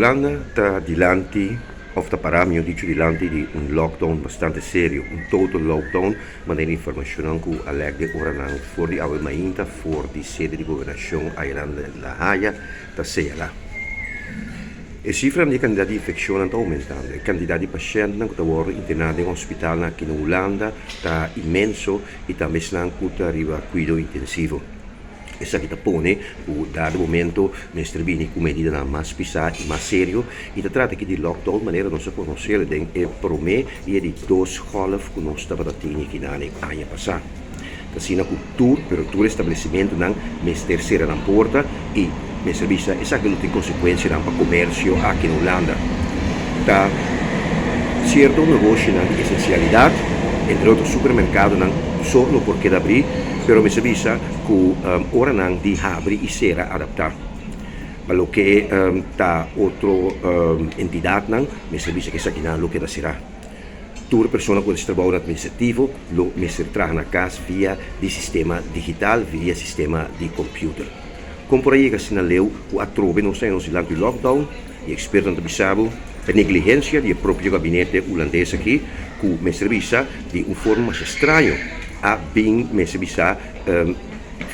Hulanda ta dilanti, òf ta pará mihó dicho dilanti di un lockdown bastante serio, un total lockdown, manera informashonnan ku a lèk den oranan for di awe mainta for di sede di gobernashon ayanan den La Haya ta señalá. E sifranan di e kantidat di infekshonnan ta oumentando. E kantidat di pashèntnan ku ta wòrdu interná den hospitalnan aki na Hulanda ta inmenso i tambe esnan ku ta riba kuido intensivo. Esaki ta pone ku dado momento mester bini ku medidanan mas pisá i mas serio i ta trata aki di lockdown manera nos a konosel den e promé i e di dos gòlf ku nos tabata tene kinan e aña pasá. Ta asina ku tur, pero tur establesimentunan mester sera nan porta i mester bisa esaki lo tin konsekuensianan pa komersio aki na Hulanda. Ta sierto negoshinan di esensialidat, entre otro supermerkadonan so lo por keda abrí, pero mester bisa ku oranan di habri i sera adaptá. Pa loke ta otro entidatnan mester bisa ku esakinan lo keda será. Tur persona ku ta trabou na administrativo lo mester traha na kas via di sistema digital, via sistema di computer. Kon por a yega asina leu ku atrobe nos ta nos dilanti lockdown? E ekspertonan ta bisa bo e negligensia di e propio gabinete hulandes aki ku mester bisa di un forma masha straño a bin mester bisa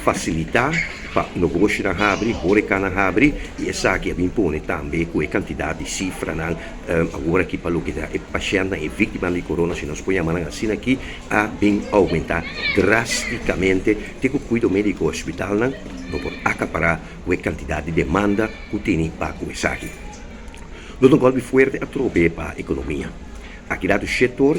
fasilitá pa nogoshinan habri, horecanan habri i esaki a bin pone tambe ku e kantidat di sifranan awor aki pa loke ta e pashèntnan, e víktimanan di korona si nos por yama nan asina aki a bin oumentá drástikamente te ku kuido médiko hospitalnan no por akapará ku e kantidat di demanda ku tene pa ku esaki. No ta un gòlpi fuerte atrobe pa ekonomia. Aki datu shetor.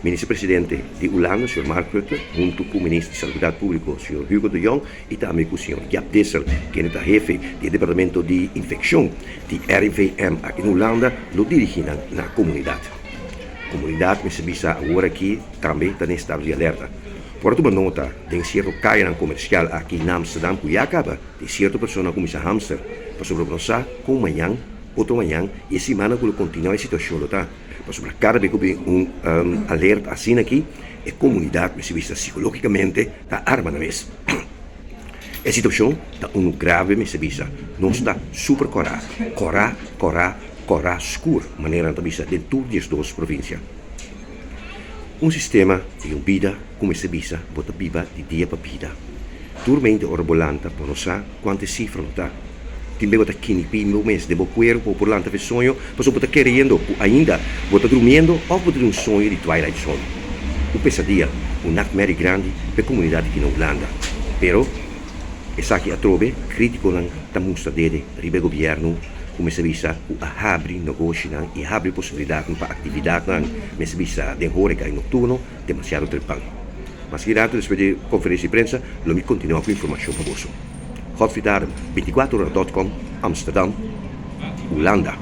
Minister Presidente di Hulanda, señor Mark Rutte, huntu ku Minister di Salubridat Públiko, señor Hugo de Jonge i tambe ku señor Jaap Dissel, kende ta hefe di e Departamento di Infekshon di RIVM aki na Hulanda, lo dirigí nan na komunidat. Komunidat mester bisa awor aki tambe ta den estado di alerta. Por a tuma nota den sierto kayanan komersial aki na Amsterdam ku ya kaba tin sierto persona a kuminsá hamster pasobra bo no sa kon mañan, otro mañan i e simannan ku lo kontinuá e situashon lo ta. Pasobra kada bes ku bin un alerta asina aki, e komunidat mester bisa sikológikamente ta arma nan mes. E situashon ta unu grave mester bisa. Nos ta super kòrá, kòrá, kòrá, kòrá skur, manera nan ta bisa den tur 12 provinsia. Un sistema i un bida ku mester bisa bo ta biba di dia pa bida. Tur mente ora bo lanta bo no sa kuantu e sifra lo ta. Tin be bo ta kinipí bo mes den bo kuerpo pa bo por lanta fe soño pasobra bo ta keriendo ku ainda bo ta drumiendo òf bo ta den un soño di Twilight Zone. Un pesadia, un nachtmerrie grandi pa e komunidat aki na Hulanda. Pero esaki atrobe krítikonan ta mustra dede riba e gobièrnu ku mester bisa ku a habri negoshinan i habri posibilidatnan pa aktividatnan mester bisa den hóreka i nokturno demasiado trempan. Maske rato despues di konferensia di prensa lo mi kontinuá ku informashon pa boso. Godfried Adem, 24 ora dot com, Amsterdam, Hulanda.